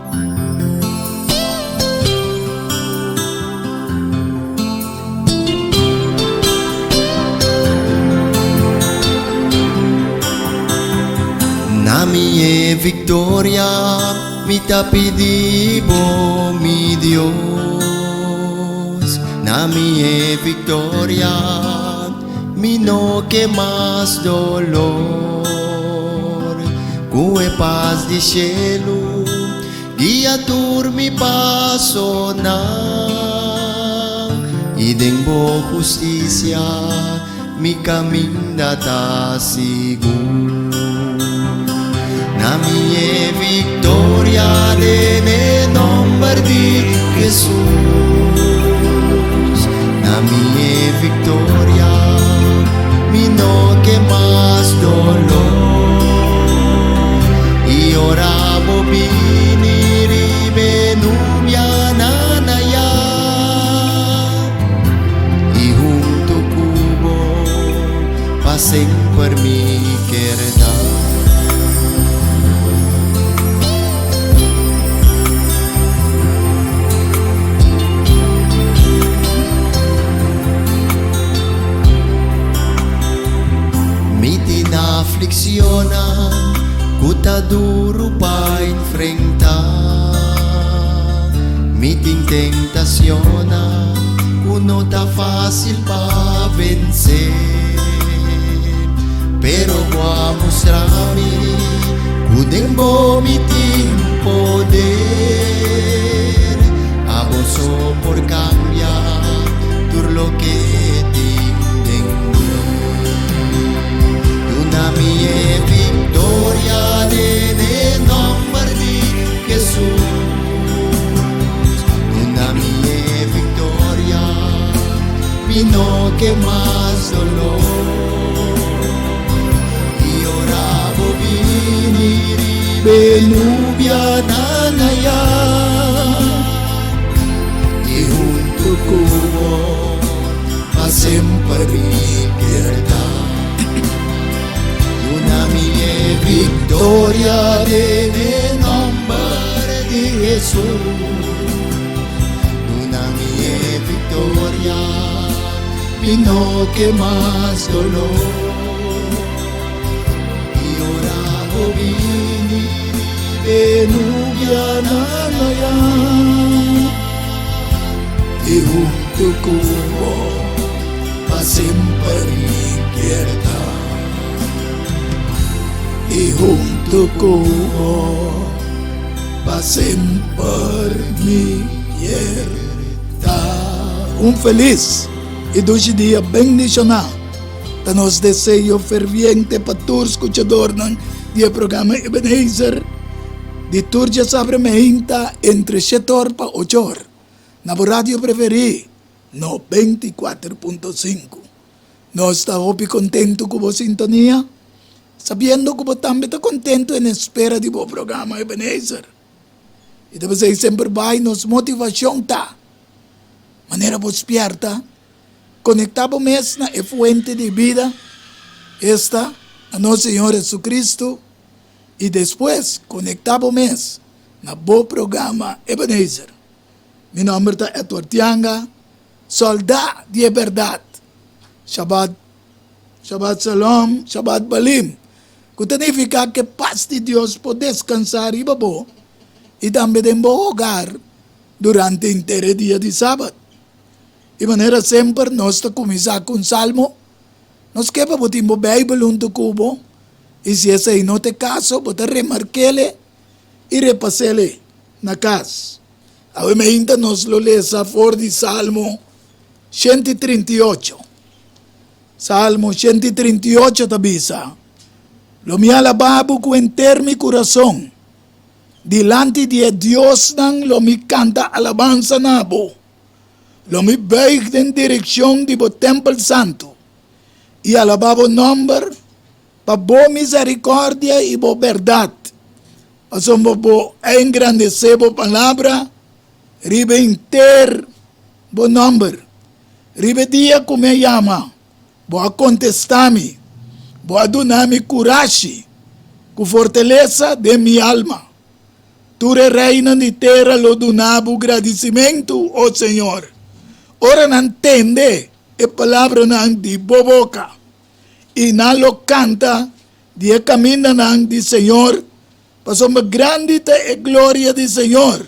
Na mi e victoria mi ta pidi bo mi Dios Na mi e victoria mi no ke mas dolor Ku e pas di shelu guia tur mi pasonan I den bo hustisia mi kaminda ta sigur. Na mi e victoria den e nomber di Jesus. Na mi e victoria mi no ke mas dolor. I ora bo bini riba e nubianan aya. I huntu ku bo pa semper mi ker ta. Mi tin aflikshonnan ku ta duru pa enfrentá. Mi tin tentacionnan cu no ta facil pa vence. Pero bo a mustra mi cu den bo mi tin poder. Abo so por cambia tur loke tin den mi. Duna mi e victoria den e nomber di Jesús. Duna mi e victoria, mi no ke mas dolor. I ora bo bini riba e nubianan aya, i huntu ku bo pa semper mi kier ta. Duna mi e victoria den e nomber di Jesús. Duna mi e victoria, mi no ke mas dolor. I ora bo bini riba e nubianan aya, i huntu ku bo pa semper mi kier ta. I huntu ku bo pa semper mi kier ta. Un felis i dushi dia bendishoná ta nos deseo ferviente pa tur skuchadornan di e programa Ebenezer di tur djasabre meinta entre shetor pa ochor na bo radio preferí 94.5. Nos ta hopi kontentu ku bo sintonia, sabiendo ku bo tambe ta kontentu en espera di bo programa Ebenezer. I ta p'esei semper bai nos motivashon ta, manera bo spièrta, konektá bo mes na e fuente di bida, esta, na nos Señor Jesucristo, i despues konektá bo mes na bo programa Ebenezer. Mi nòmber ta Edward Tianga. Soldá di e bèrdat. Shabbat, Shabbat Shalom, Shabbat Balim, ku ta nifiká ku e pas di Dios por deskansá riba bo i tambe den bo hogar durante henter e dia di Sabat. I manera semper nos ta kuminsá ku un salmo. Nos ke pa bo tin bo Beibel huntu ku bo, i si esei no ta e kaso, bo ta remark'el i repas'el na kas. Awe meinta nos lo lesa for di Salmo 138. Salmo 138 ta bisa, Lo mi alabá bo ku henter mi kurason, dilanti di e diosnan lo mi kanta alabansa na bo. Lo mi buig den direkshon di bo tèmpel santu i alabá bo nòmber pa bo miserikòrdia i bo bèrdat. Pasobra bo a engrandesé bo palabra riba henter bo nòmber. Riba e dia ku mi a yama, bo a kontestá mi, bo a duna mi kurashi ku fortalesa den mi alma. Tur e reinan di tera lo duna bo gradisimentu, o Señor, ora nan tende e palabranan di bo boka, i nan lo kanta di e kamindanan di Señor, pasobra grandi ta e gloria di Señor.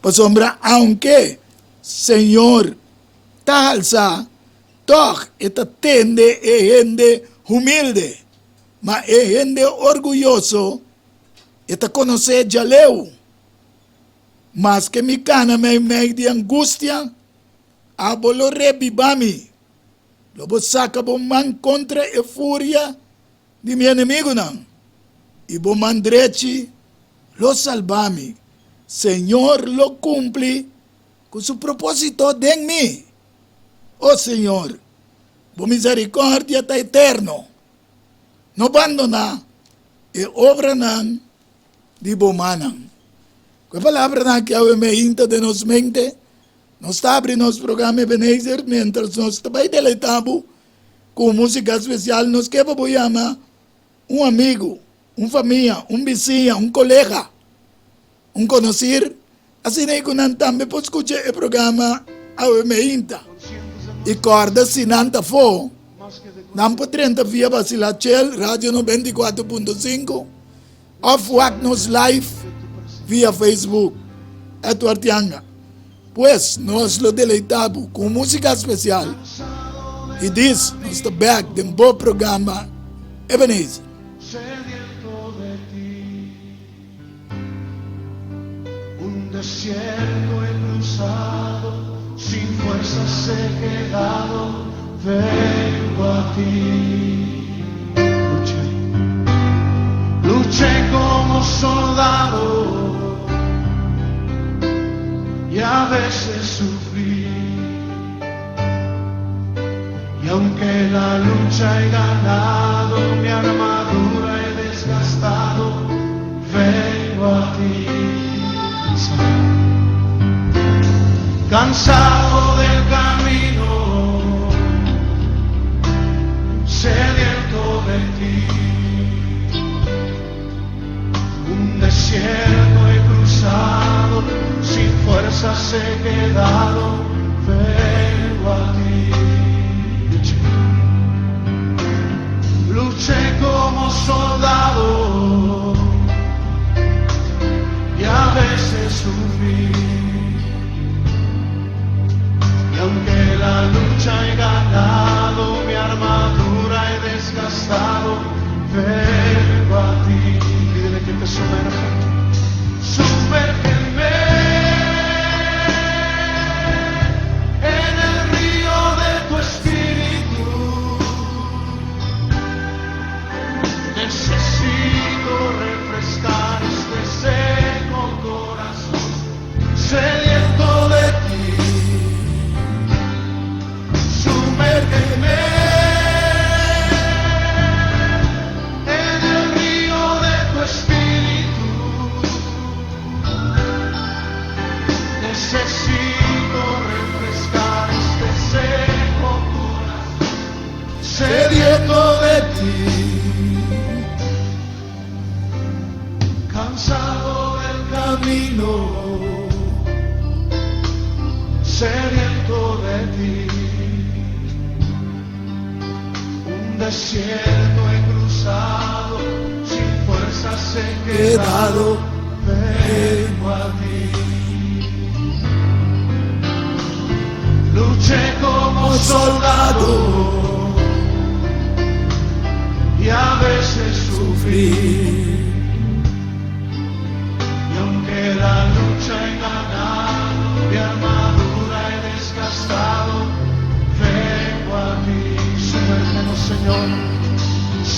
Pasobra aunke Señor ta halsá, tòg e ta tende e hende humilde, ma e hende orguyoso e ta konosé djaleu. Maske mi kana meimei di angustia, abo lo rebibá mi. Lo bo saka bo man kontra e furia di mi enemigunan, i bo man drechi lo salba mi. Señor lo kumpli ku su propósito den mi. O Señor, bo miserikòrdia ta eterno. No bandoná e obranan di bo mannan. Ku e palabranan aki awe meinta den nos mente, nos ta abri nos programa Ebenezer miéntras nos ta bai deleitá bo ku un músika spesial. Nos ke pa bo yama un amigu, un famia, un bisiña, un kolega, un konosir, asina ei ku nan tambe por skucha e programa awe meinta. I kòrda si nan ta afó, nan por drenta via Basila Chel, Radio 94.5, òf wak nos live via Facebook, Edward Yanga. Pues, nos lo deleitá bo ku un músika spesial. I dis, nos ta bèk den bo programa Ebenezer. Un desierto he cruzado, sin fuerzas he quedado, vengo a ti. Luché, luché como soldado y a veces sufrí. Y aunque la lucha he ganado, mi armadura he desgastado, vengo a ti. Cansado del camino, sediento de ti. Un desierto he cruzado, sin fuerzas he quedado, vengo a ti. Luché, luché como soldado y a veces sufrí. Y aunque la lucha he ganado, mi armadura he desgastado, vengo a ti. Pídele que te sumerja. Sumérgeme en el río de tu espíritu. Necesito refrescar este seco corazón, sediento de ti. Sumérgeme en el río de tu espíritu. Necesito refrescar este seco corazón, sediento de ti. Cansado del camino, sediento de ti. Un desierto he cruzado, sin fuerzas he quedado, vengo a ti. Luché como soldado y a veces sufrí. Y aunque la lucha he ganado, mi armadura he desgastado, vengo a ti. Sumérgenos, Señor,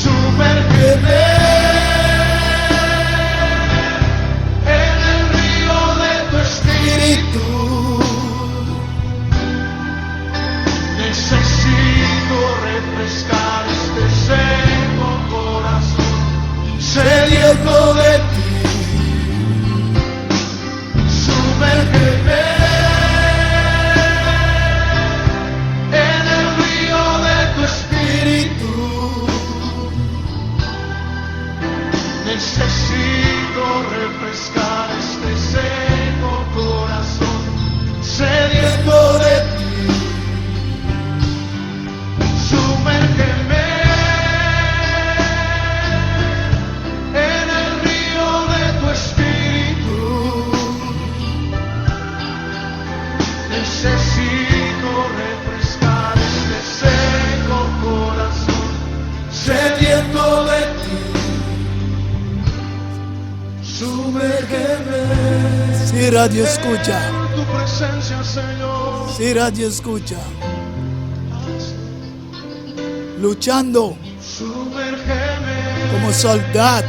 sumérgeme en el río de tu espíritu. Necesito refrescar este seco corazón, sediento. Si radio escucha. Si radio escucha. Luchando como soldado.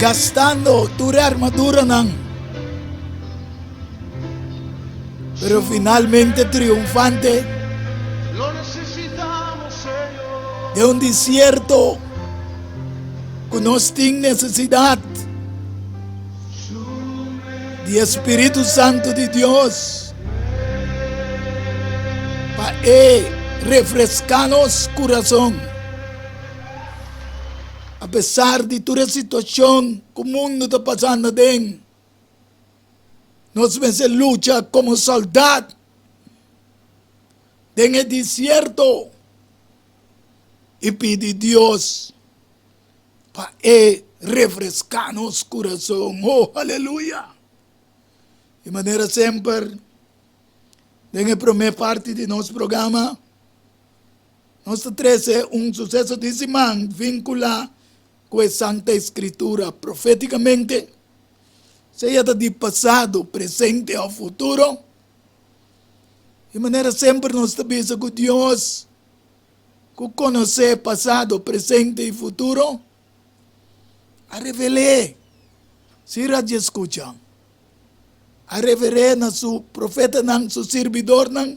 Gastando tur armaduranan. Pero finalmente triunfante. Den un desierto ku nos tin nesesidat di e Spiritu Santu di Dios pa e refreská nos kurason. Apesar di tur e situashon ku mundu ta pasando aden, nos mester lucha komo sòldat den e desierto i pidi Dios pa e refreská nos kurason. Oh, aleluya! Di manera semper, den e promé parti di nos programa, nos ta trese un suseso di siman vinkulá ku e Santa Escritura profétikamente, sea ta di pasado, presente òf futuro. Di manera semper nos ta bisa ku Dios ku konosé pasado, presente i futuro, a revel'é, si radio skucha, a revel'é na su profetanan, su sirbidornan,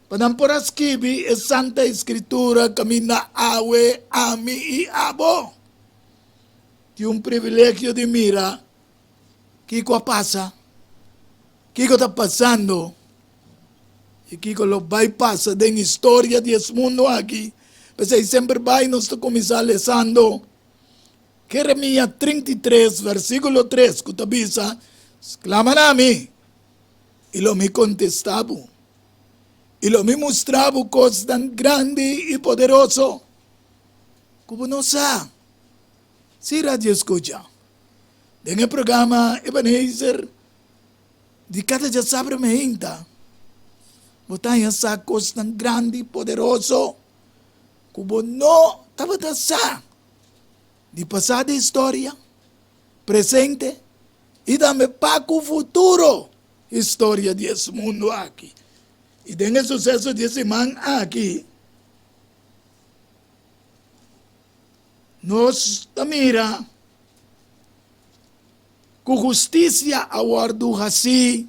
pa nan por a skibi e Santa Escritura kaminda awe, ami i abo tin un privilegio di mira kiko a pasa, kiko ta pasando. I kiko lo bai pasa den historia di es mundu aki? P'esei semper bai nos ta kuminsá lesando Jeremia 33 versíkulo 3 ku ta bisa, Sklama na mi, i lo mi kontestá bo, i lo mi mustra bo kosnan grandi i poderoso ku bo no sa. Sí, radio skucha. Den e programa Ebenezer Di kada djasabra meinta, bo ta haña sa kosnan grandi i poderoso ku bo no tabata sa di pasado historia, presente i tambe pa ku futuro historia di es mundu aki. I den e suseso di e siman aki, nos ta mira Ku hustisia a wòrdu hasí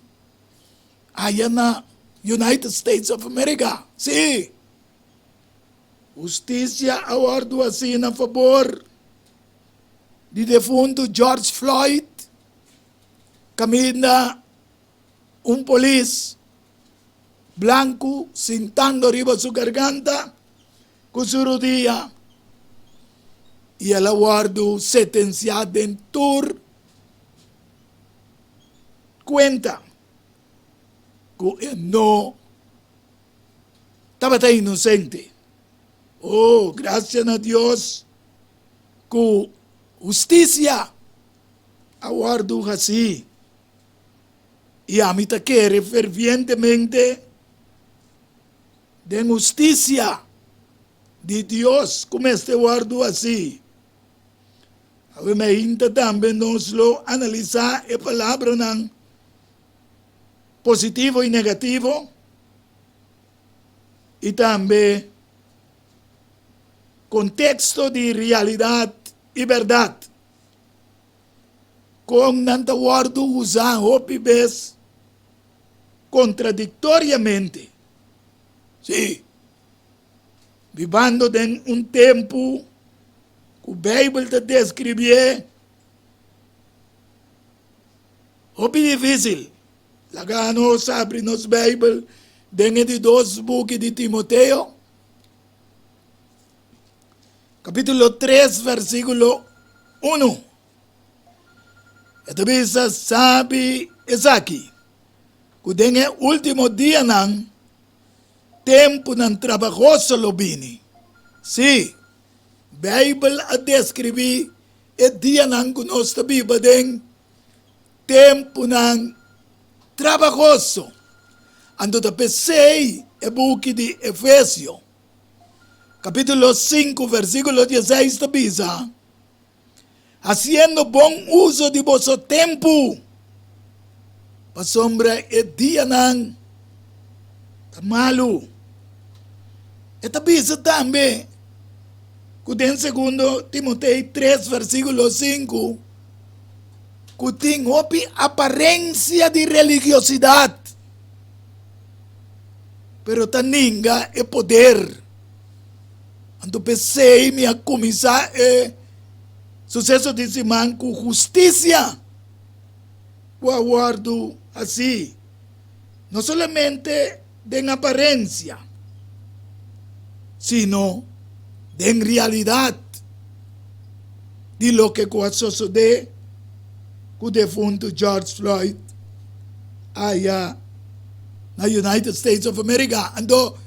aya na United States of America. Sí, hustisia a wòrdu hasí na fabor di defuntu George Floyd, kaminda un polis blanku sintando riba su garganta ku su rudia i el a wòrdu setensiá den tur kuenta ku e no tabata inosente. Oh, grasia na Dios ku hustisia a wòrdu hasí. I ami ta kere fervientemente den hustisia di Dios ku mester wòrdu hasí. Awe mainta tambe nos lo analisá e palabranan positivo i negativo i tambe konteksto di realidat i bèrdat. Kon nan ta wòrdu usá hopi bes kontradiktoriamente. Sí, bibando den un tempu ku Beibel ta deskribié hopi difísil. Laga nos abri nos Beibel den e di dos buki di Timoteo, kapítulo 3, versíkulo 1. E ta bisa, Sabi esaki, ku den e último dianan tempunan trabahoso lo bini. Sí, Beibel a deskribí e dianan ku nos ta biba den tempunan trabahoso. Anto ta p'esei e buki di Efesio, kapítulo 5, versíkulo 16 ta bisa, Hasiendo bon uso di boso tempu, pasobra e dianan ta malu. E ta bisa tambe ku den Segundo Timotei tres versíkulo sinku ku tin hopi aparensia di religiosidat, pero ta ninga e poder. Anto p'esei mi a kuminsá e suseso di siman ku hustisia ku a wòrdu hasí, no solamente den aparensia, sino den realidat di loke ku a sosodé ku defuntu George Floyd aya na United States of America. Anto,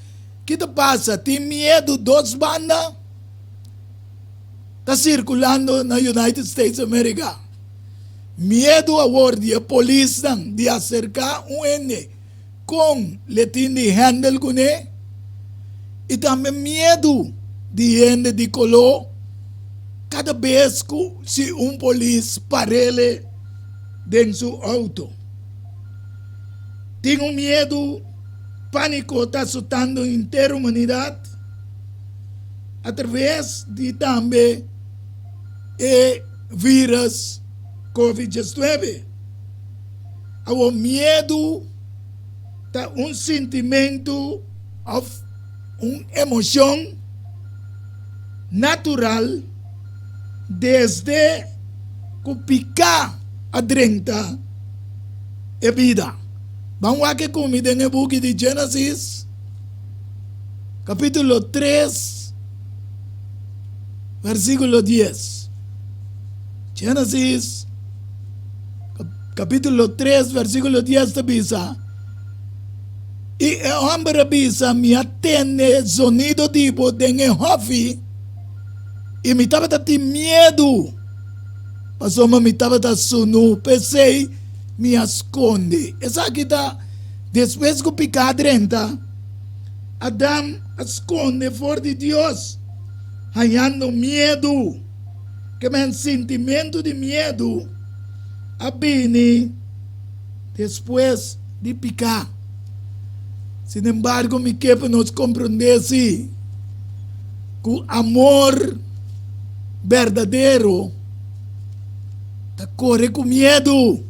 ki ta pasa? Tin miedu dos banda ta sirkulando na United States of America. Miedu awor di e polisnan di aserká un hende kon le tin di handle kuné i tambe miedu di hende di koló kada bes ku si un polis parele den su outo. Tin un miedu pániko ta asotando henter humanidat atraves di tambe e vírus Covid diesnuebe. Awor miedu ta un sintimentu òf un emoshon natural desde ku piká a drenta e bida. Ban wak e ku mi den e buki di Génesis, kapítulo tres, versíkulo dies. Génesis, kapítulo tres, versíkulo dies ta bisa, I e hòmber a bisa, Mi a tende zonido di bo den e hòfi, i mi tabata tin miedu, pasobra mi tabata sunú, p'esei mi a skonde. Esaki ta despues ku piká drenta, Adam a skonde for di Dios, hañando miedu. Kemen sintimentu di miedu a bini despues di piká. Sinembargo, mi ke pa nos komprondé si ku amor berdadero ta kore ku miedu.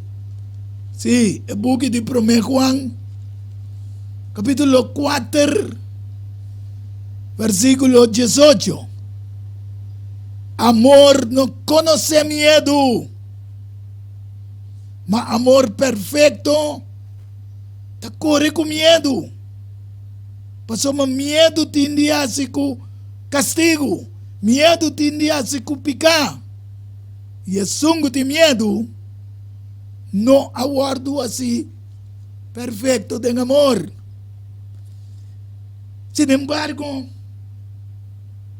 Sí, e buki di Promé Juan, kapítulo kuater, versíkulo diesocho. Amor no konosé miedu, ma amor perfekto ta kore ku miedu, pasobra miedu tin di hasi ku kastigu, miedu tin di hasi ku piká, i esun ku tin miedu no a wòrdu hasi perfekto den amor. Sinembargo,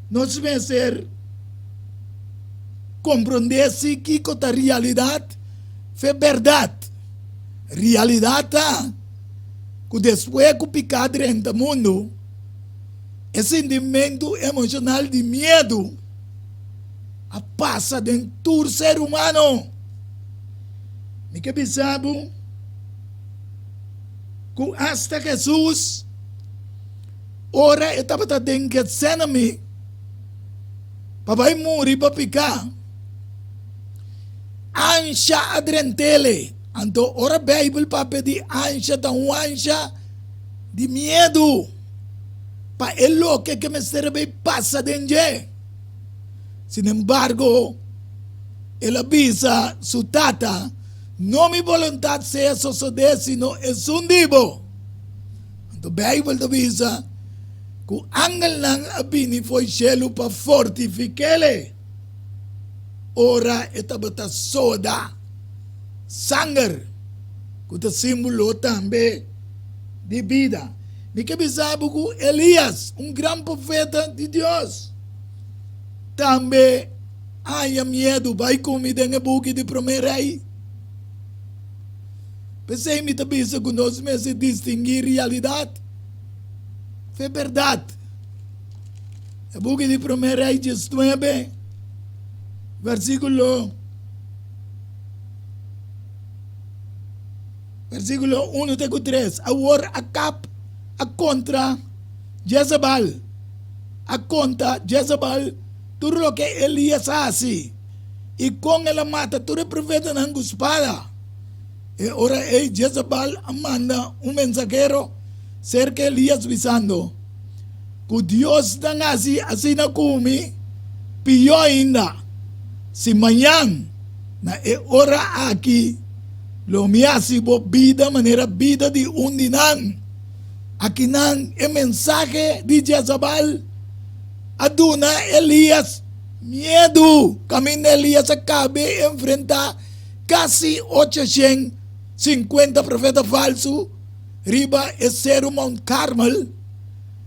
nos mester komprondé si kiko ta realidat fe bèrdat. Realidat ta ku despues ku piká drenta mundu, e sintimentu emoshonal di miedu a pasa den tur ser humano. Mi ke bisa bo ku asta Hesus ora e tabata den Getsémani pa bai muri pa piká, Ansha a drentele. Anto ora Bijbel papia di ansha ta un ansha di miedu pa e loke ke mester a bay pasa den dje. Sinembargo, el a bisa su Tata, No mi boluntad sea sosode sino esun di bo. Anto Bijbel ta bisa ku angelnan a bini fo'i shelu pa fortifik'ele. Ora e tabata soda sanger, ku ta símbolo tambe di bida. Mi ke bisa bo ku Elias, un gran profeta di Dios, tambe a haña miedu. Bai ku mi den e buki di Promé Rei. P'esei mi ta bisa ku nos mester distinguí realidat fe bèrdat. E buki di Promé Rei diesnuebe, versíkulo. Versíkulo 1 te ku 3, Awor Akab a kontra Jezebel, a konta Jezebel tur loke Elias a hasi i kon el a mata tur e profetanan ku spada. E ora ei Jezebel a manda un mensahero serka Elias bisando, Ku diosnan hasi asina ku mi, pió ainda, si mañan na e ora aki lo mi hasi bo bida manera bida di un di nan. Akinan e mensahe di Jezabel a duna Elias miedu, kaminda Elias a kabe enfrentá kasi 850 profeta falsu riba e seru Mount Carmel.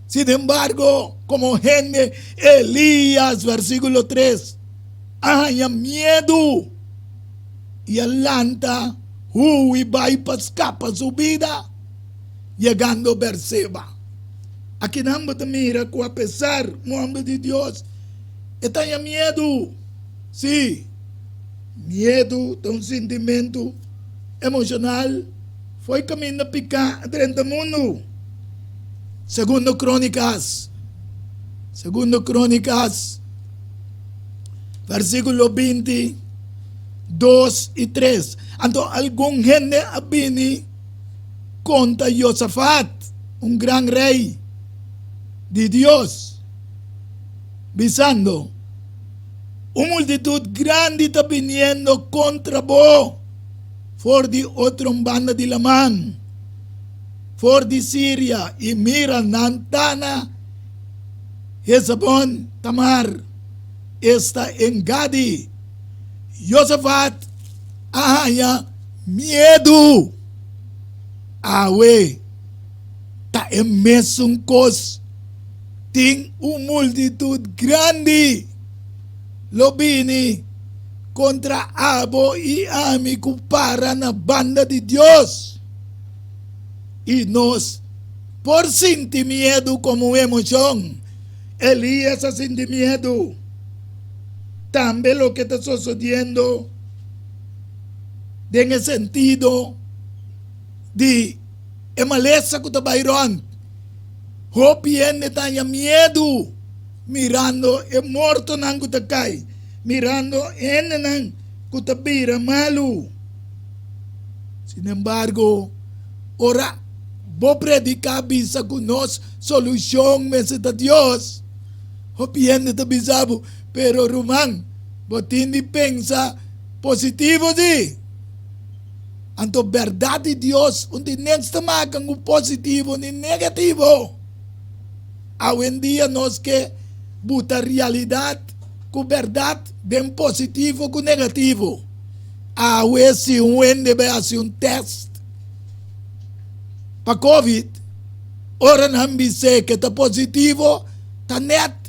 Sin embargo, komo hende, Elias, versíkulo 3, a haña miedu i a lanta hui bai pa skapa su bida, yegando Berseba. Akinan bo ta mira ku apesar un hòmber di Dios, e ta haña miedu. Sí, miedu ta un sintimentu emoshonal fo'i kaminda piká a drenta mundu. Segundo Krónikas, Segundo Krónikas, versíkulo 20, 2 i 3. Anto algun hende a bini konta Josafat, un gran rei di Dios, bisando, Un multitut grandi ta biniendo kontra bo for di otro banda di laman, for di Siria, i mira, nan ta na Hesebon Tamar, esta en Gadi. Josafat a haña miedu. Awe ta e mesun kos. Tin un multitut grandi lo bini kontra abo i ami ku para na banda di Dios. I nos por sinti miedu komo un emoshon. Elias a sinti miedu. Tambe loke ta sosodiendo den e sentido di e malesa ku ta bai rònt. Hopi hende ta haña miedu mirando e mortonan ku ta kai, mirando e hendenan ku ta bira malu. Sinembargo, ora bo prediká bisa ku nos solushon mester ta Dios, hopi hende ta bisa bo, Pero ruman, bo tin di pensa positivo si. Anto bèrdat di Dios un tin niks ta maka ku positivo ni negativo. Awendia nos ke buta realidat ku bèrdat den positivo ku negativo. Awe si un hende bai hasi un tèst pa covid, ora nan bis'é ke ta positivo, ta nèt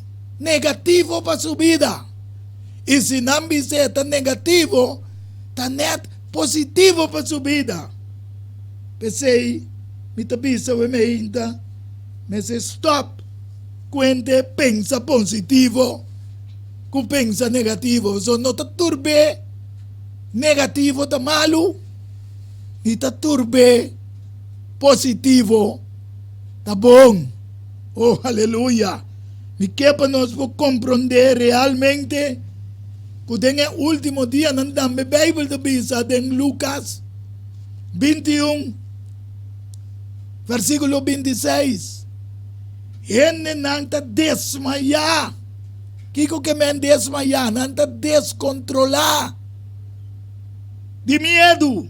negativo pa su bida. I si nan bis'é ta negativo, ta nèt positivo pa su bida. P'esei mi ta bisa we meinta mester stòp ku hende pensa positivo ku pensa negativo. Pasobra no ta tur be negativo ta malu, ni ta tur be positivo ta bon. Oh, aleluya! Mi ke pa nos por komprondé realmente ku den e último dianan tambe Beibel ta bisa den Lukas 21, versíkulo 26, hendenan ta desmayá. Kiko ke men desmayá? Nan ta deskontrolá di miedu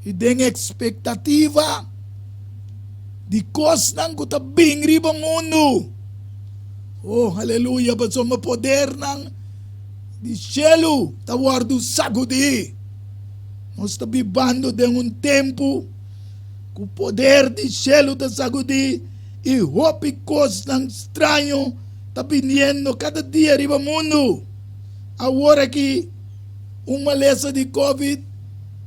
i den ekspektativa di kosnan ku ta bin riba mundu. Oh, aleluya, pasobra podernan di shelu ta wòrdu sagudí. Nos ta bibando den un tempu ku poder di shelu ta sagudí i hopi kosnan straño ta biniendo kada dia riba mundu. Awor aki un malesa di covid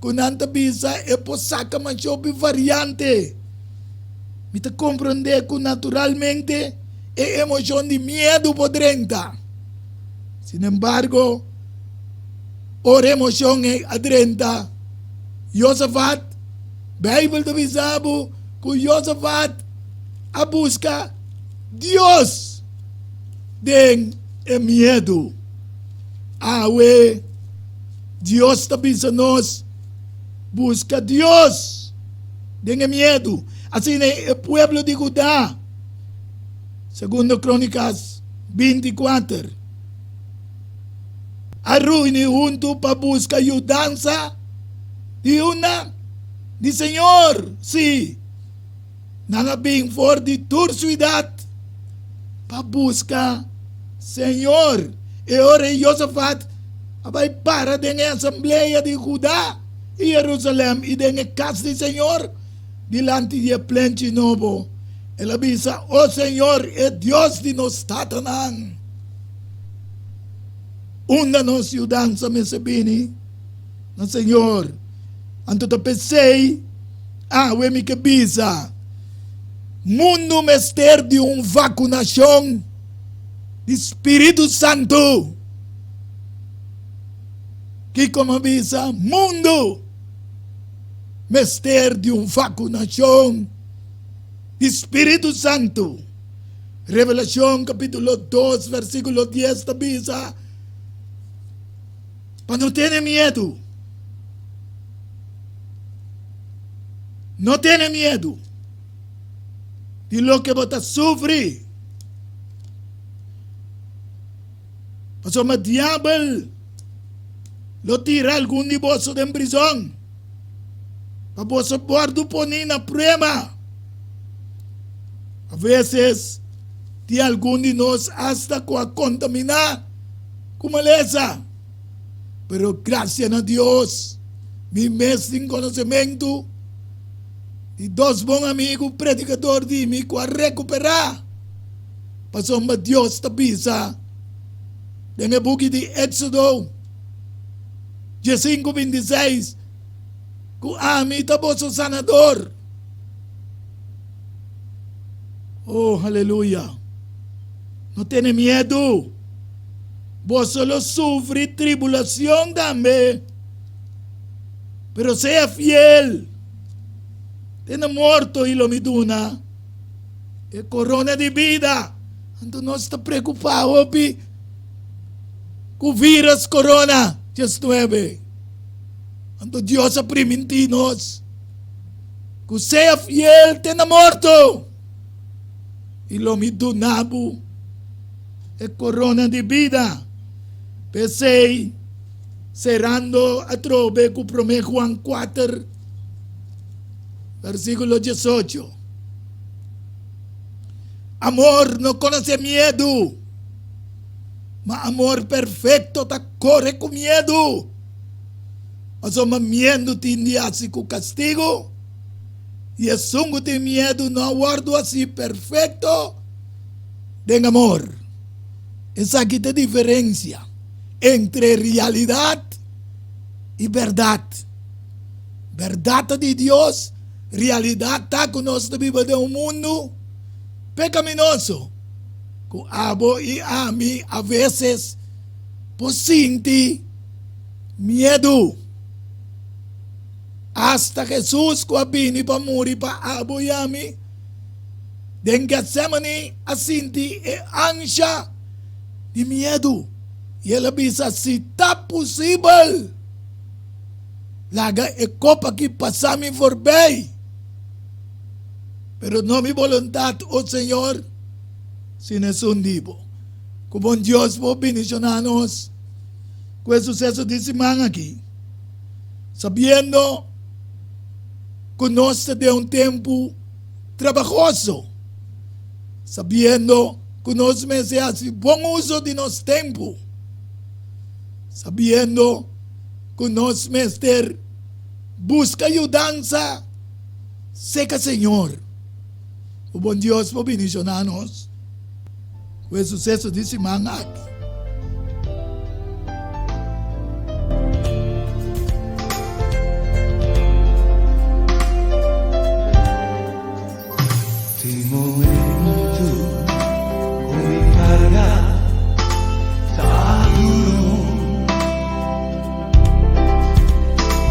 ku nan ta bisa e por saka masha hopi variante. Mi ta komprondé ku naturalmente e emoshon di miedu por drenta. Sinembargo, ora e emoshon ei a drenta Josafat, Beibel ta bisa bo ku Josafat a buska Dios den e miedu. Awe Dios ta bisa nos buska Dios den e miedu. Asina e pueblo di Judá, Segundo Crónicas 24, a reuni huntu pa buska yudansa di una di Señor. Sí, nan a bin for di tur siudat pa buska Señor. E ora ei Josafat a bai para den e asamblea di Judá i Jerusalèm i den e kas di Señor dilanti di e plenchi nobo. El a bisa, O Señor, e Dios di nos tatanan, unda nos yudansa mester bini? Na Señor. Anto ta p'esei awe mi ke bisa, mundu mester di un vakunashon di Spiritu Santu. Kiko mi a bisa? Mundu mester di un vakunashon di Spiritu Santu. Revelashon kapítulo 2 versíkulo 10 ta bisa, Pa no tene miedu. No tene miedu di loke bo ta sufri. Pasobra diabel lo tira algun di boso den prizon pa boso wòrdu poní na prueba. A veces tin algun di nos asta ku a kontaminá ku malesa. Pero gracia na Dios, mi mes tin konosementu di dos bon amigu predikador di mi ku a rekuperá pasobra Dios ta bisa den e buki di Éksodo diesinku bintiseis ku ami ta boso sanador. Oh, aleluya! No tene miedu. Boso lo sufri tribulacion tambe, pero sea fiel te na morto i lo mi duna e corona di bida. Anto nos ta preocupa hopi cu virus corona 19. Anto Dios a priminti nos cu sea fiel te na morto i lo mi duna bo e korona di bida. P'esei, serando atrobe ku Promé Juan kuater, versíkulo diesocho, Amor no konosé miedu, ma amor perfekto ta kore ku miedu, pasobra miedu tin di hasi ku kastigu, i esun ku tin miedu no a wòrdu hasi perfekto. Den amor. Esaki ta e diferencia entre realidad y berdad. Berdad ta di Dios, realidad ta cu nos ta biba den un mundo pecaminoso cu abo y ami a veces por sinti miedu. Hasta Jesus cu a bini pa muri pa abo y ami, Den Getsemani a sinti e ansha di miedu i el a bisa, Si ta pusibel, laga e kop aki pasa mi forbei. Pero no mi boluntat, o Señor, sino esun di bo. Ku bon Dios por bendishoná nos ku e suseso di siman aki, sabiendo ku nos ta den un tempu trabahoso, sabiendo ku nos mester hasi bon uso di nos tempu, sabiendo ku nos mester buska yudansa seka Señor. Ku bon Dios por bendishoná nos ku e suseso di siman aki. Tin momento ku mi karga ta duru.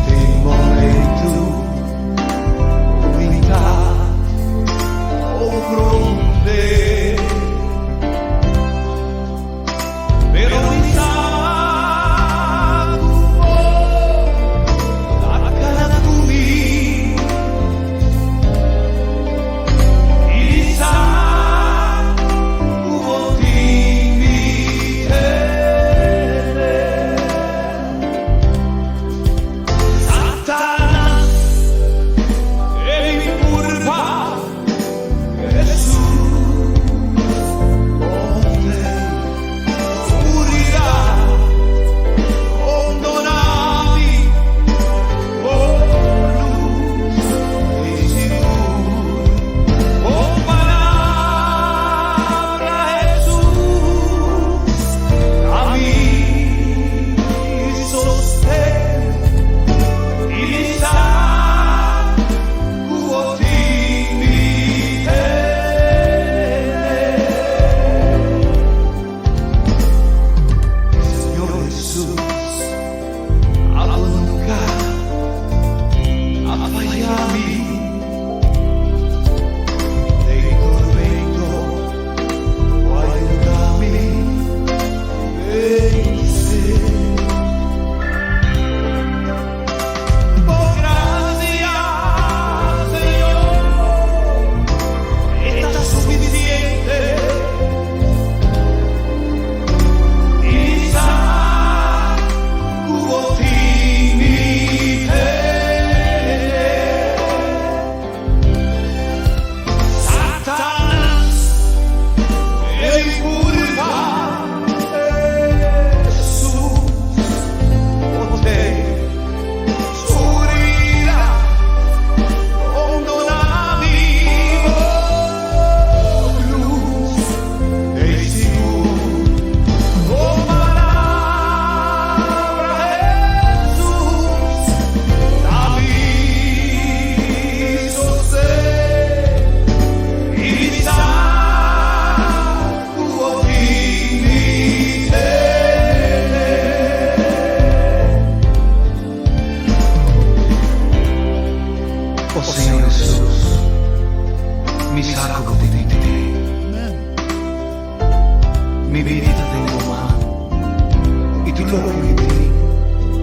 Tin momento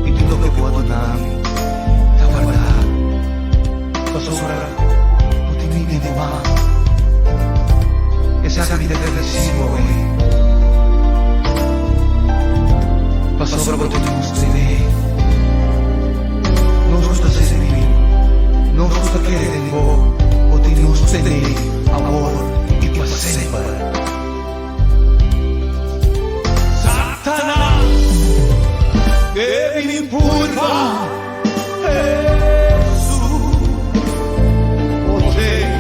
I tur loke bo a duna mi ta warda, pasobra bo tin mi den bo man. Esaki mi ta gradisí bo awe, pasobra bo tin nos tene. Nos ku ta sirbi, nos ku ta kere den bo, bo tin nos tene awor i pa semper. Satanas debe purba Hesus Poder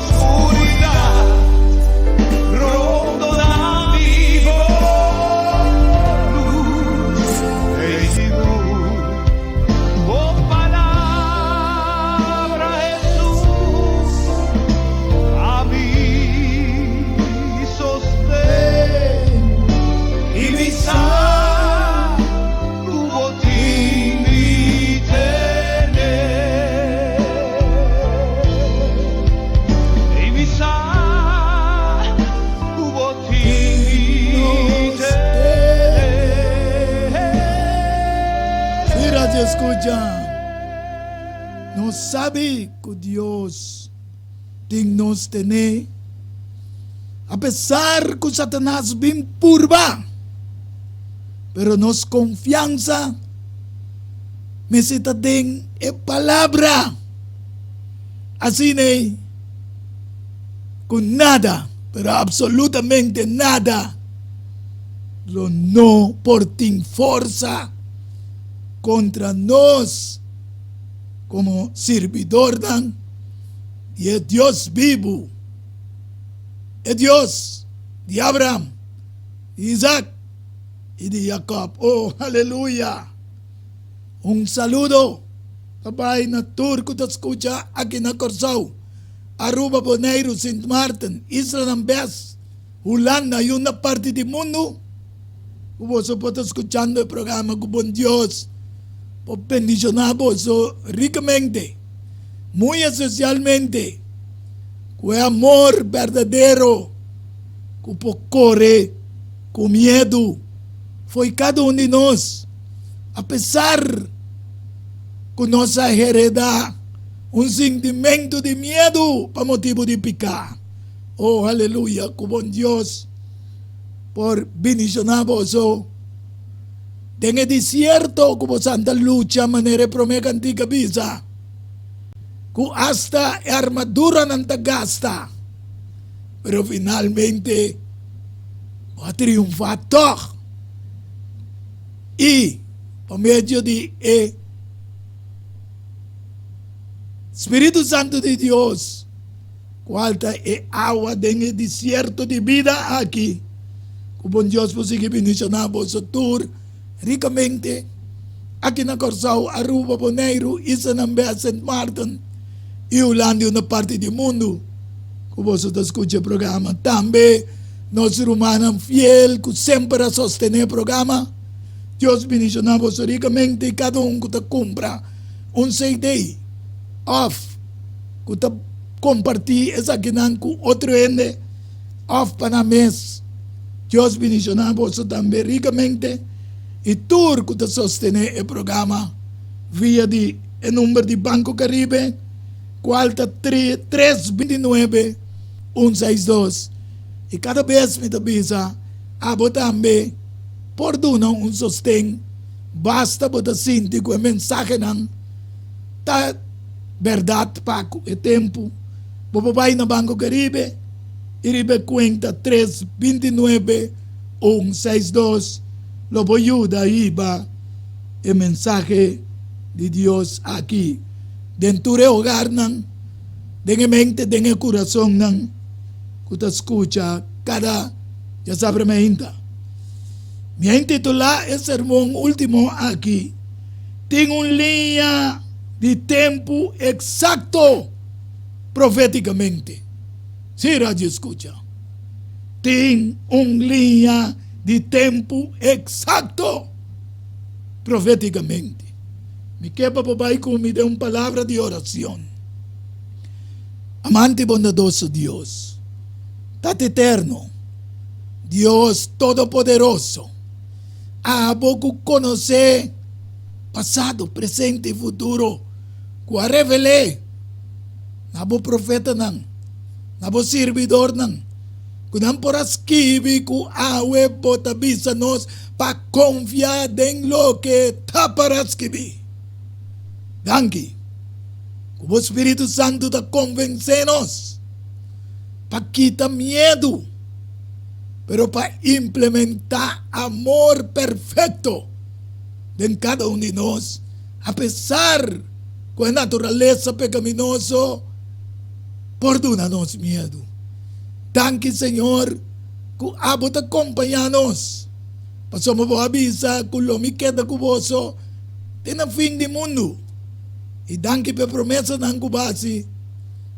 skuridat rondona mi bo lus ei sigur bo palabra Hesus a mi sosten i mi sa ku bo tin mi tene i mi sa ku bo tin mi tene. Si radio escucha, nos sabi cu Dios tin nos tene. Apesar ku Satanas bin purba, pero nos konfiansa mester ta den e Palabra. Asina ei ku nada, pero absolutamente nada, lo no por tin forsa kontra nos komo sirbidornan di e Dios bibu. E Dios di Abraham, di Isaac i di Jacob. Oh, aleluya! Un saludo ta bai na tur ku ta skucha aki na Kòrsou, Aruba, Boneiru, Sint Maarten, Islanan Bes, Hulanda i unda parti di mundu ku boso por ta skuchando e programa. Ku bon Dios por bendishoná boso rikamente, muy espesialmente. Ku e amor berdadero ku por kore ku miedu fo'i kada un di nos, apesar ku nos a heredá un sintimentu di miedu pa motibu di piká. Oh, aleluya! Ku bon Dios por bendishoná boso den e desierto ku boso a ta lucha manera e promé kantika a bisa. Ku asta e armaduranan ta gasta, pero finalmente bo a triunfá tòg. I pa medio di e Spiritu Santu di Dios, kual ta e awa den e desierto di bida aki, ku bon Dios por sigui bendishoná boso tur rikamente. Aki na Kòrsou, Aruba, Boneiru, Islanan Bes, Sint Maarten i Hulanda i una parti di mundu ku boso ta skucha e programa. Tambe nos rumannan fiel ku semper a sostené e programa. Dios bendishoná boso rikamente i kada un ku ta kumpra un CD òf ku ta kompartí esakinan ku otro hende òf pa nan mes. Dios bendishoná boso tambe rikamente. I tur ku ta sostené e programa via di e number di Banco Caribe kual ta tres 29 un seis dos. I kada bes mi ta bisa abo tambe por duna un sosten basta bo ta sinti ku e mensahenan ta bèrdat pa ku e tempu. Bo por bai na Banco Caribe i riba e kuenta tres 29 un seis dos lo por yuda hiba e mensahe di Dios aki den tur e hogarnan, den e mente, den e kurasonnan ku ta skucha kada djasabra meinta. Mi a intitulá e sermon último aki, Tin un liña di tempu eksakto profétikamente. Sí, radio skucha. Tin un liña di tempu eksakto profétikamente. Mi ke pa bo bai ku mi den un palabra di orashon. Amante i bondadoso Dios, Tata Eterno, Dios Todopoderoso, abo ku konosé. pasado, presente i futuro, ku a revel'é na bo profetanan, na bo sirbidornan, ku nan por a skibi ku awe bo ta bisa nos pa konfia den loke ta para skibí. Danki ku bo spiritu santu ta konvensé nos pa kita miedu, pero pa implementá amor perfekto den kada un di nos, apesar ku e naturalesa pekaminoso por duna nos miedu. Danki, Señor, ku abo ta kompañá nos, pasobra bo a bisa ku lo mi keda ku boso te na fin di mundu. I danki pa e promesanan ku bo a hasi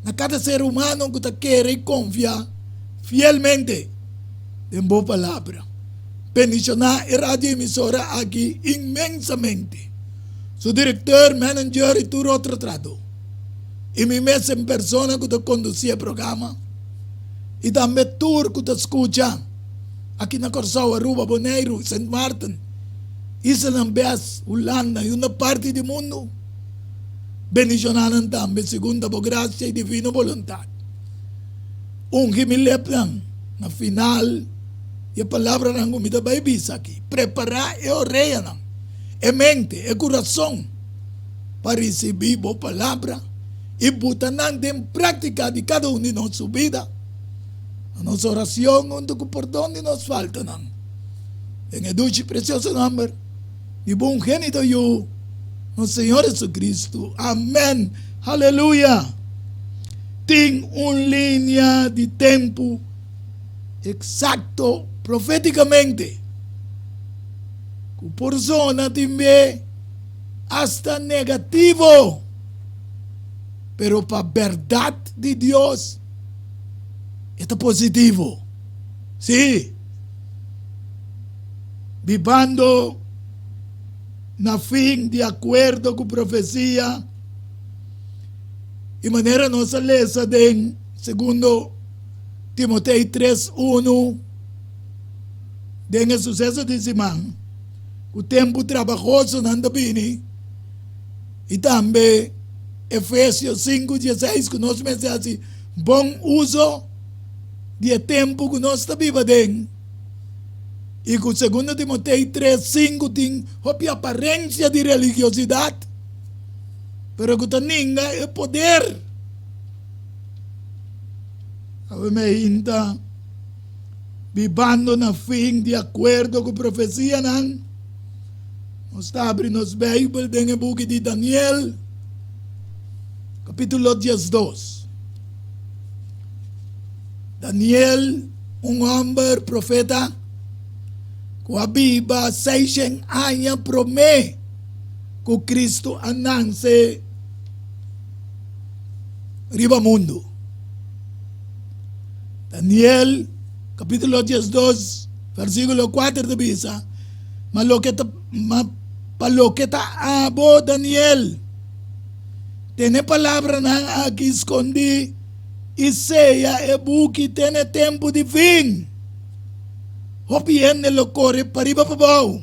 na kada ser humano ku ta kere i konfia fielmente den bo Palabra. Bendishoná e radioemisora aki inmensamente, su direktor, manager i tur otro trahadó. I mi mes en persona ku ta kondusí e programa i tambe tur ku ta skucha aki na Kòrsou, Aruba, Boneiru, Sint Maarten, islanan bes, Hulanda i unda parti di mundu. Bendishoná nan tambe segun ta bo grasia i divino boluntat. Ungi mi lepnan na final di e palabranan ku mi ta bai bisa aki. Prepará e oreanan, e mente, e kurason pa risibí bo palabra i buta nan den práktika di kada un di nos su bida. Na nos oracion hunto cu pordon di nos faltanan, den e dushi precioso nomber di bo ungenito Yu, nos Señor Jesucristo. Amen. Haleluya! Tin un linea di tempu exacto profeticamente cu por zona tin be hasta negativo, pero pa berdad di Dios, E ta positivo. Sí. Bibando na fin di akuerdo ku profesia i manera nos a lesa den segundo Timotei tres unu den e suseso di siman ku tempu trabahosonan ta bini i tambe Efesios sinku dieseis ku nos mester hasi bon uso di e tempu ku nos ta biba den i ku Segundo Timotei 3:5 tin hopi aparensia di religiosidat, pero ku ta ninga e poder. Awe me hinta bibando na fin di akuerdo ku profesianan. Nos ta abri nos Beibel den e buki di Daniel. Capítulo 12. Daniel, un homber profeta cu a biba seishen aña prome cu Cristo a nance riba mundo. Daniel, capítulo 12, versículo 4 ta bisa, Ma loke ta, ma pa loke ta abo, Daniel, Tene palabranan aki skondí i seya e buki te na e tempu di fin. Hopi hende lo kore pariba pabou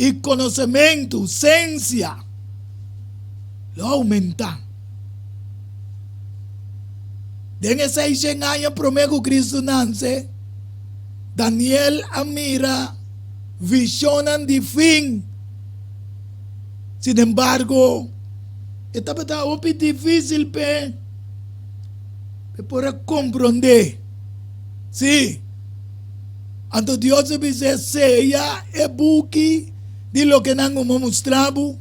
i konosementu, sensia, lo oumentá. Den e seishen aña promé ku Kristu nanse, Daniel a mira vishonnan di fin. Sinembargo, e tabata hopi difísil p'e p'e por a komprondé. Sí, anto Dios a bis'é, Seya e buki di loke nan a mustra bo,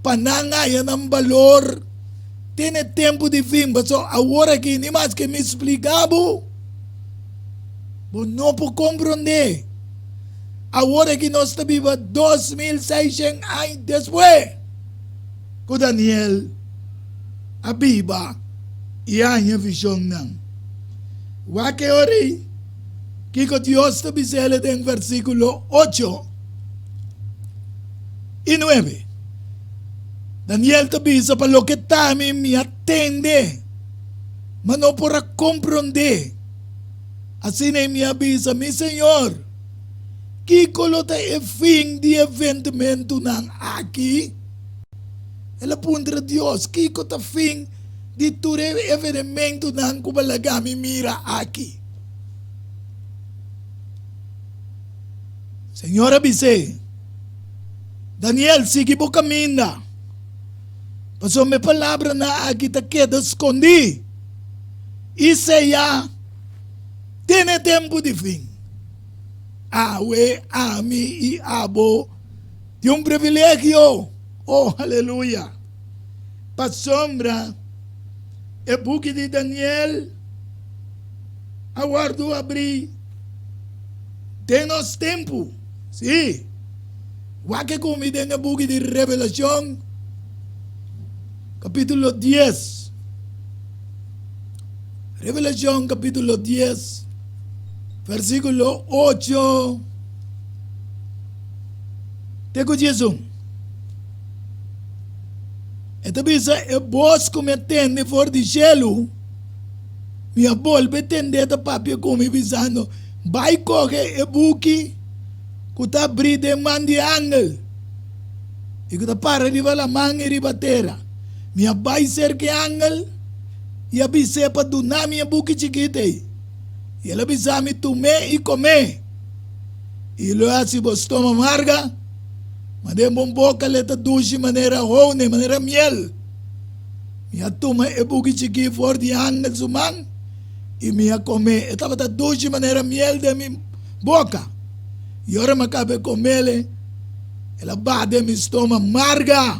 pa nan haña nan balor te na e tempu di fin. Pasobra awor aki ni maske mi splika bo, bo no por komprondé. Awor aki nos ta biba 2600 aña despues ku Daniel a biba i a haña vishonnan. Wak e ora ei kiko Dios ta bisa el den versíkulo ocho i nuebe. Daniel ta bisa, Pa loke ta mi, mi a tende, ma no por a komprondé. Asina mi a bisa, Mi Señor, Kiko lo ta e fin di e ventementunan aki? El a puntra Dios, Kiko ta fin di tur e evenementunan ku bo a laga mi mira aki? Señor a bis'é, Daniel, sigui bo kaminda, pasobra e palabranan aki ta keda skondí i seyá te na e tempu di fin. Awe ami i abo tin un privilegio, oh aleluya, pasobra e buki di Daniel a wòrdu abrí den nos tempu. Sí, wak e ku mi den e buki di Revelashon, kapítulo dies. Revelashon kapítulo dies, versíkulo ocho te ku diesun. E ta bisa, E bos ku mi a tende for di shelu, mi a bolbe tend'é ta papia ku mi, bisando, Bai kohe e buki ku ta abrí den man di e angel i ku ta para riba laman i riba tera. Mi a bai serka e angel i a bis'é pa duna mi e buki chikit ei. I el a bisa mi, Tum'é i kom'é, i lo e hasi bo stoma marga, ma den bo boka lo e ta dushi manera honing, manera miel. Mi a tuma e buki chikí for di angel su man i mi a kom'é. E tabata dushi manera miel den mi boka. I ora mi a kaba e kom'é, el a baha den mi stoma marga.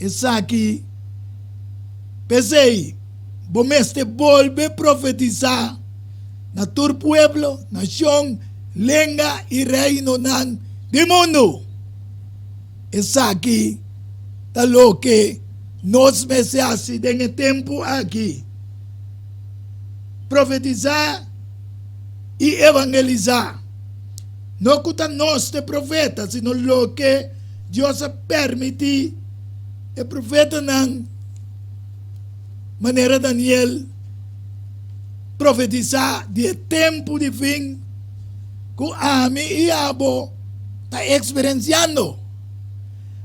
Esaki, p'esei, bo mester bolbe profetisá na tur pueblo, nashon, lenga i reinonan di mundu. Esaki ta loke nos mester hasi den e tempu aki, profetisá i evangelisá. No ku ta nos ta e profeta, sino loke Dios a permití e profetanan manera Daniel profetisá di e tempu di fin ku ami i abo ta eksperensiando.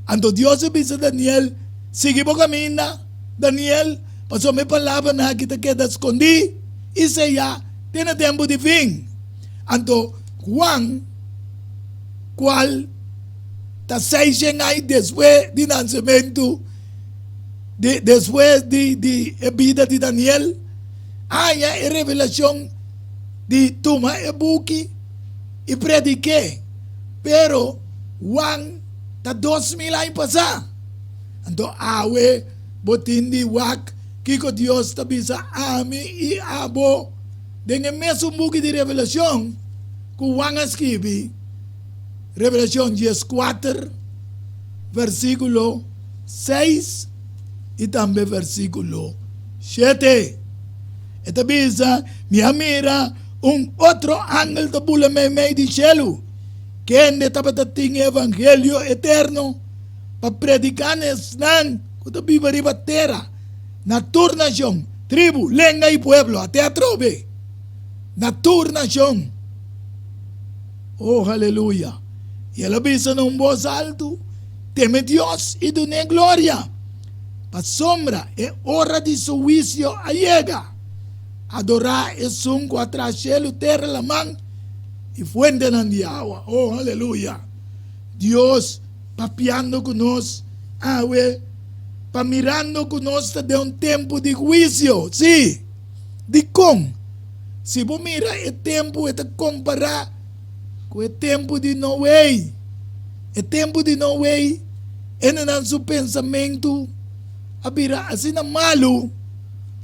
Anto Dios a bisa Daniel, Sigui bo kaminda, Daniel, pasobra mi palabranan aki ta keda skondí i seyá te na tempu di fin. Anto Juan, kual ta seishen aña despues di nansementu di despues di di e bida di Daniel, a haña e revelashon di tuma e buki i predik'é. Pero Juan ta 2000 aña pasá. Anto awe bo tin di wak kiko Dios ta bisa ami i abo den e mesun buki di Revelashon ku Juan a skibi, Revelashon dieskuater, versíkulo seis i tambe versíkulo shete. E ta bisa, Mi a mira un otro angel ta bula meimei di shelu, kende tabata tin e evangelio eterno pa prediká na esnan ku ta biba riba tera, na tur nashon, tribu, lenga i pueblo. Ate atrobe, na tur nashon. Oh, aleluya! I el a bisa na un bos altu, Teme Dios i dun'é gloria, pasobra e ora di su huisio a yega. Adorá esun ku a traha shelu, tera, laman i fuentenan di awa. Oh, aleluya! Dios papiando ku nos awe, pa mirando ku nos ta den un tempu di huisio. Sí! Dikon? Si bo mira e tempu e ta kompará ku e tempu di Noe. E tempu di Noe, hendenan su pensamentu a bira asina malu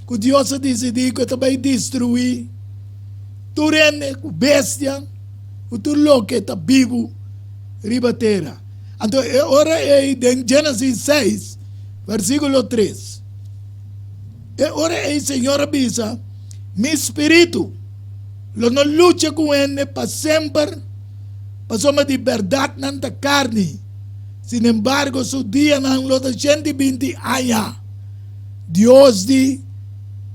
ku Dios a disidí ku e ta bai destruí tur hende ku bestia ku tur loke ta bibu riba tera. Anto e ora ei den Génesis seis, versíkulo tres, e ora ei Señor a bisa, Mi spiritu lo no lucha ku hende pa semper, pasobra di bèrdat nan ta karni, sinembargo su dianan lo ta 120 aña. Dios di,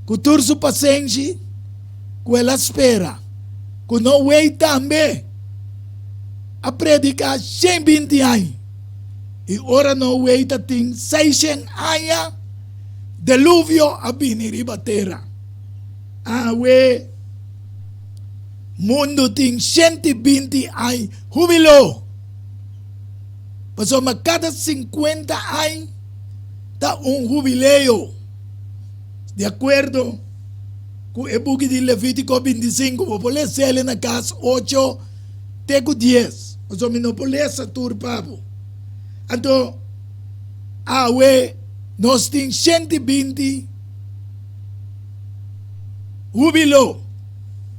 ku tur su pasenshi, ku el a spera ku no wei tambe. a prediká 120 aña. I ora Noe ta tin 600 aña, deluvio a bini riba tera. Awe mundu tin 120 aña hubiló. Pasobra kada 50 aña ta un hubileo. Di akuerdo ku e buki di Levítiko 25, bo por lesa el na kas 8 te ku 10, pasobra mi no por lesa tur pa bo. Anto, awe nos tin 120 hubiló,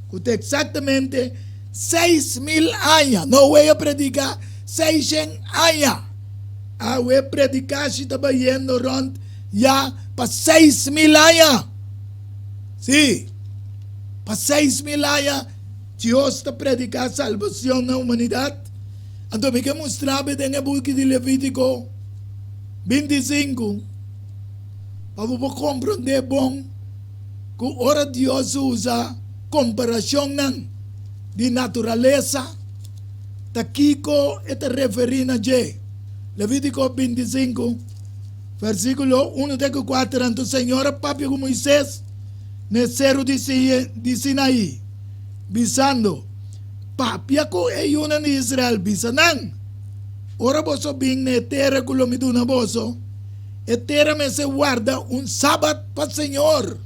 ku ta eksaktamente 6000 aña. Noe a prediká 600 aña. Awe predikashi ta bayendo rònt ya pa 6000 aña. Sí, pa 6000 aña Dios ta prediká salbashon na humanidat. Anto mi ke mustra bo den e buki di Levítiko 25 pa bo por komprondé bon ku ora Dios usa komparashonnan di naturalesa ta kiko e ta referí na dje. Levítiko 25, versíkulo 1 te ku 4, Anto Señor a papia ku Moisés na e seru di Sinaí, bisando, Papia ku e yunan di Israel, bisa nan, Ora boso bin na e tera ku lo mi duna boso, e tera mester warda un sabat pa Señor.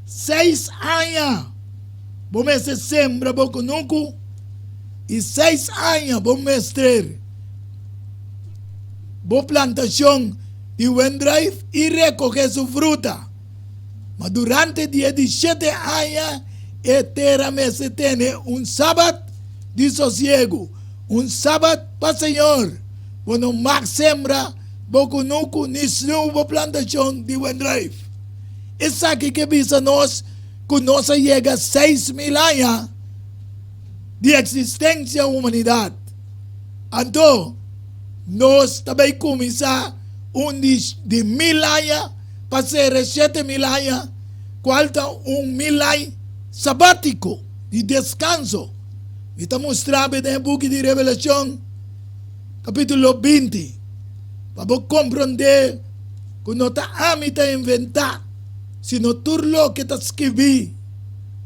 Seis aña bo mester sembra bo kunuku, i seis aña bo mester bo plantashon di wendruif i rekohe su fruta. Ma durante di e di shete aña e tera mester tene un sabat di sosiegu, un sabat pa Señor. Bo no mag sembra bo kunuku ni sniu bo plantashon di wendruif. Esaki ke bisa nos ku nos a yega 6000 aña di eksistensia humanidat. Anto nos ta bai kuminsá un di di mil aña pa sera 7000 aña, kual ta un mil aña sabátiko di deskanso. Mi ta mustra bo den e buki di Revelashon kapítulo 20 pa bo komprondé ku no ta ami ta inventá, sino tur loke ta skibí.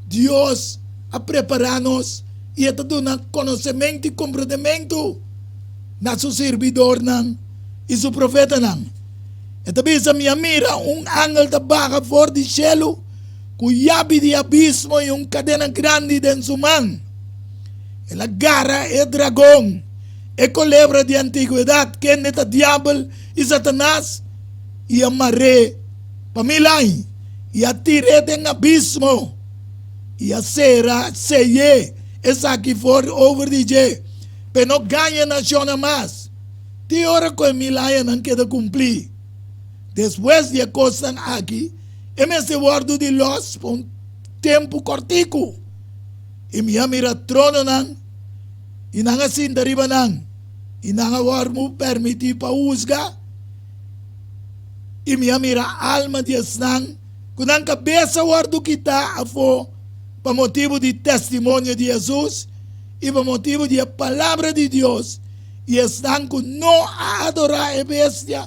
Dios a prepará nos i e ta duna konosementu i komprondementu na su sirbidornan i su profetanan. E ta bisa, Mi a mira un angel ta baha for di shelu ku yabi di abismo i un kadena grandi den su man. El a gara e dragon, e kolebra di antigwedat, kende ta Diabel i Satanas, i a mar'é pa mil aña i a tir'é den abismo i a sera, sey'é, esaki for over di dje, p'e no gaña nashonnan mas. Te ora ku e mil añanan keda kumplí. Despues di e kosnan aki, e mester wòrdu di lòs pa un tempu kòrtiku. I mi a mira trononan, i nan a sinta riba nan, i nan a wòrdu pèrmití pa husga. I mi a mira alma di esnan ku nan kabes a wòrdu kitá afó pa motibu di testimonio di Hesus i pa motibu di e palabra di Dios, i esnan ku no a adorá e bestia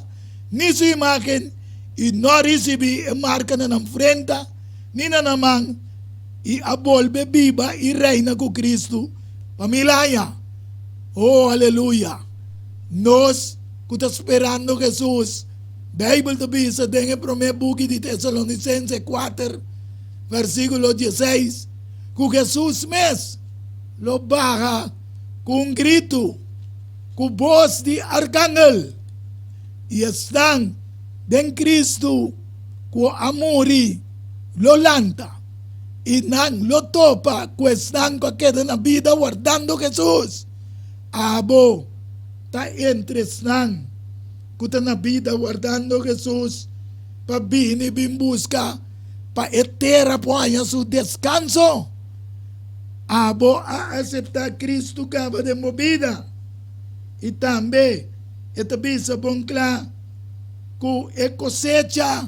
ni su imágen i no a risibí e marka na nan frenta ni na nan man, i a bolbe biba i reina ku Kristu pa mil aña. O, aleluya! Nos ku ta sperando Hesus, Beibel ta bisa den e promé buki di Tesalonisense 4, versíkulo 16, ku Hesus mes lo baha ku un gritu, ku bos di arkangel, i esnan den Kristu ku a muri lo lanta, i nan lo topa ku esnan ku a keda na bida wardando Hesus. Abo ta entre esnan ku ta na bida wardando Hesus pa bini bin buska pa e tera por haña su deskanso? Abo a aseptá Kristu kaba den bo bida? I tambe e ta bisa bon kla ku e kosecha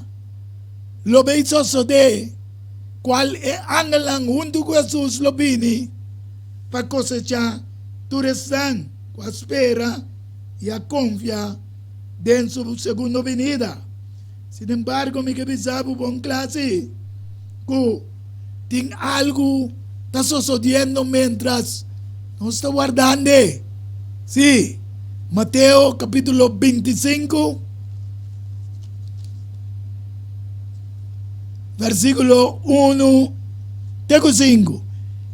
lo bei sosodé, kual e angelnan huntu ku Hesus lo bini pa kosechá. Tur esnan ku a spera i a konfia den su segundo binida. Sinembargo, mi ke bisa bo bon kla si ku tin algu ta sosodiendo miéntras nos ta wardand'e. Sí, Mateo kapítulo 25, versíkulo 1 te ku 5.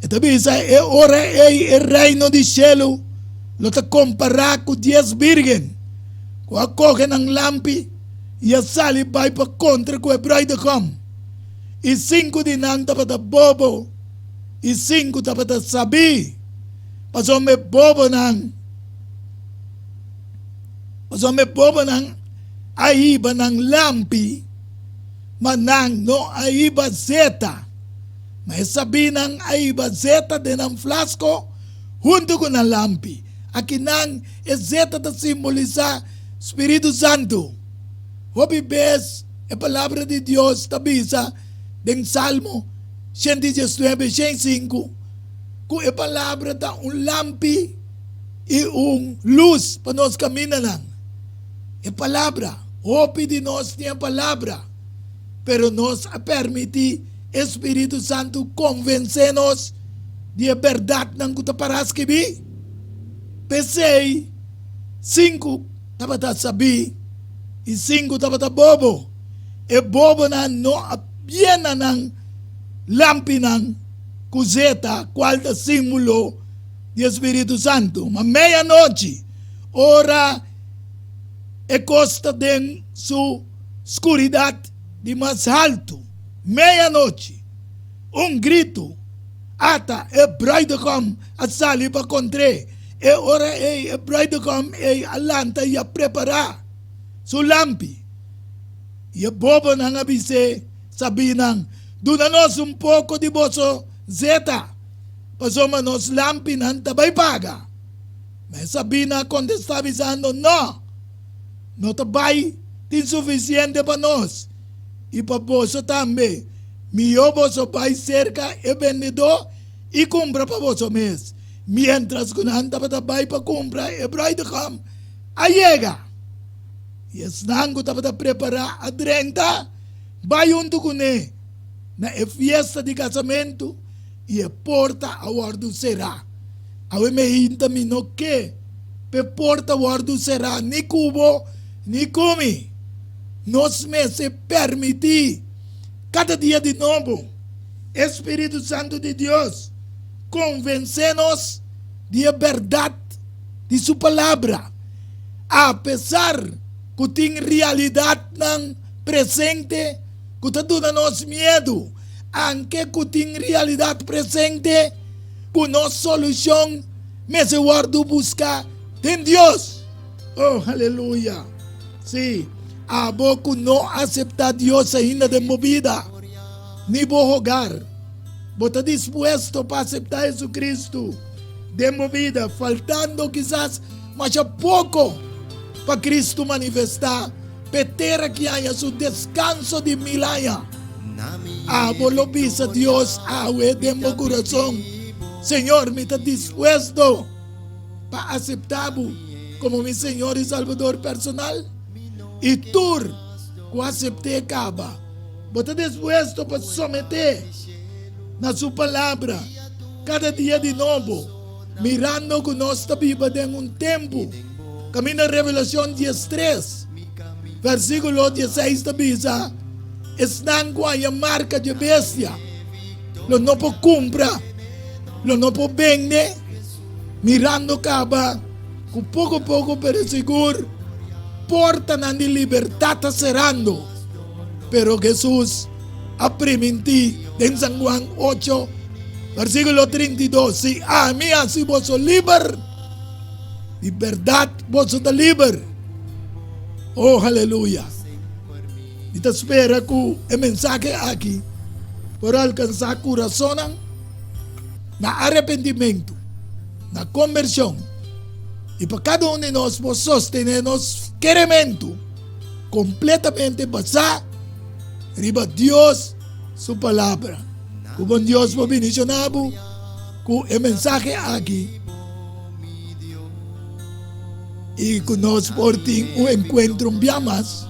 E ta bisa, E ora ei e reino di shelu lo ta kompará ku dies bírgen ku a kohe nan lampi i a sali bai pa kontra ku e brùidegòm. I sinku di nan tabata bobo i sinku tabata sabí. Pasobra e bobonan, pasobra e bobonan a hiba nan lampi, ma nan no a hiba zeta. Ma e sabínan a hiba zeta den nan flasko huntu ku nan lampi. Akinan e zeta ta simbolisá spiritu santu. Hopi bes e Palabra di Dios ta bisa den Salmo 119, 105 ku e Palabra ta un lampi i un lus pa nos kamindanan. E Palabra, hopi di nos tin e Palabra, pero nos a permití e spiritu santu konvensé nos di e bèrdatnan ku ta pará skibí? P'esei, sinku tabata sabí i sinku tabata bobo. E bobonan no a yena nan lampinan ku zeta, kual ta símbolo di e spiritu santu. Ma meianochi, ora e kos ta den su skuridat di mas haltu, meianochi, un gritu, Ata, e bruidegom a sali pa kontr'é! E ora ei e bruidegom ei a lanta i a prepará su lampi. I e bobonan a bis'é, Sabínan, duna nos un poko di boso zeta, pasobra nos lampinan ta bai paga. Ma e sabínan a kontestá bisando, Nò! No ta bai tin sufisiente pa nos i pa boso tambe. Mihó boso bai serka e bendedó i kumpra pa boso mes. Miéntras ku nan tabata bai pa kumpra, e bruidegom a yega. I esnan ku tabata prepará a drenta bai huntu kuné na e fiesta di kasamentu, i e porta a wòrdu será. Awe mi hinta mi no ke p'e porta wòrdu será ni ku bo ni ku mi. Nos mester permití kada dia di nobo e spiritu santu di Dios konvensé nos di e bèrdat di su Palabra, apesar ku tin realidatnan presente ku ta duna nos miedu. Anke ku tin realidat presente ku nos solushon mester wòrdu buská den Dios. Oh, aleluya! Sí, abo ku no aseptá Dios ainda den bo bida ni bo hogar, bo ta dispuesto pa aseptá Jesucristo den bo bida, faltando kisas masha poko pa Cristo manifestá p'e tera ki haña su deskanso di mil aña. Abo lo bisa Dios awe den bo kurason, Señor, mi ta dispuesto pa aseptá bo komo mi Señor i Salbador personal. I tur ku asept'é kaba, bo ta dispuesto pa someté na su Palabra kada dia di nobo, mirando ku nos ta biba den un tempu kaminda Revelashon 13, versíkulo 16 ta bisa, Esnan ku haña marka dje bestia lo no por kumpra, lo no por bende, mirando kaba ku poko poko pero sigur portanan di libertat ta serando. Pero Hesus a primintí den San Juan 8, versíkulo 32, Si ami hasi boso liber, di bèrdat boso ta liber. Oh, aleluya! Mi ta spera ku e mensahe aki por alkansá kurasonnan na arepentimentu, na kombershon, i pa kada un di nos por sostené nos kerementu kompletamente basá riba Dios su Palabra. Ku bon Dios por bendishoná bo ku e mensahe aki. I ku nos por tin un enkuentro un bia mas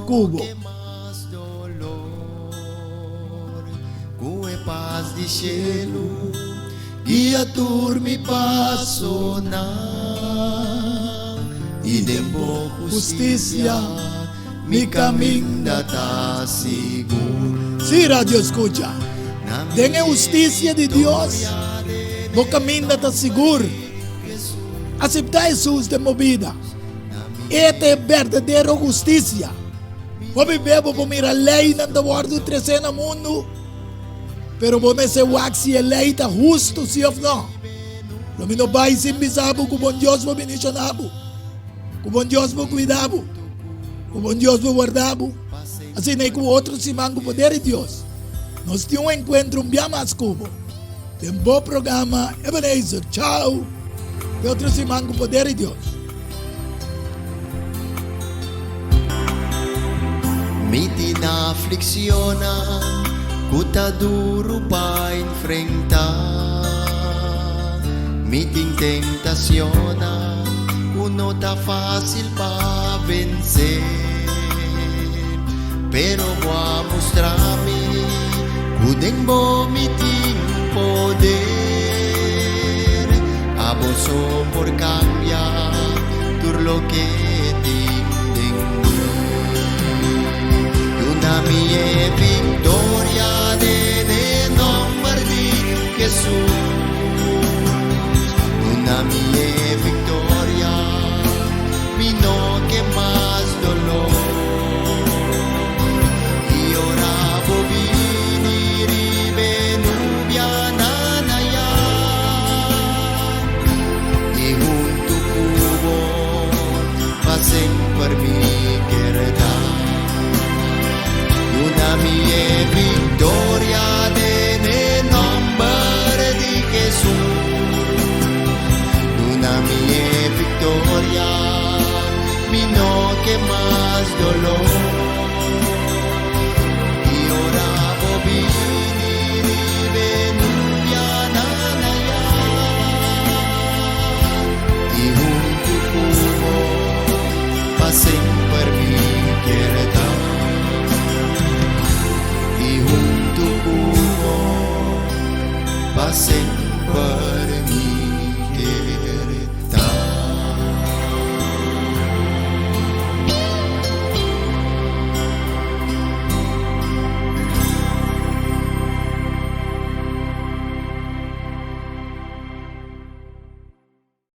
ku bo. Ku e pas di shelu guia tur mi pasonan i den bo hustisia mi kaminda ta sigur. Sí, radio escucha. Den e hustisia di Dios, bo kaminda ta sigur. Aseptá Hesus den bo bida. E ta e berdadero hustisia. Hopi be bo por mira leinan ta wòrdu tresé na mundu, pero bo mester wak si e lei ta hustu si òf nò. Lo mi no bai sin bisa bo ku bon Dios por bendishoná bo, ku bon Dios por kuida bo, ku bon Dios por warda bo. Asina i ku otro siman ku poder di Dios, nos tin un enkuentro un bia mas ku bo den bo programa Ebenezer. Chao! Te otro siman ku poder di Dios. Mi tin afliccionnan cu ta duro pa enfrenta. Mi tin tentacionnan cu no ta facil pa vence. Pero bo a mustra mi cu den bo mi tin poder. Abo so por cambia tur loke tin den mi. Duna mi e victoria den e nomber di Jesus. Duna mi e victoria, mi no ke mas dolor. I ora bo bini riba e nubianan ayá, i huntu ku bo pa semper mi kier ta. Duna mi e victoria den e nomber di Jesus. Duna mi e victoria, mi no ke mas dolor.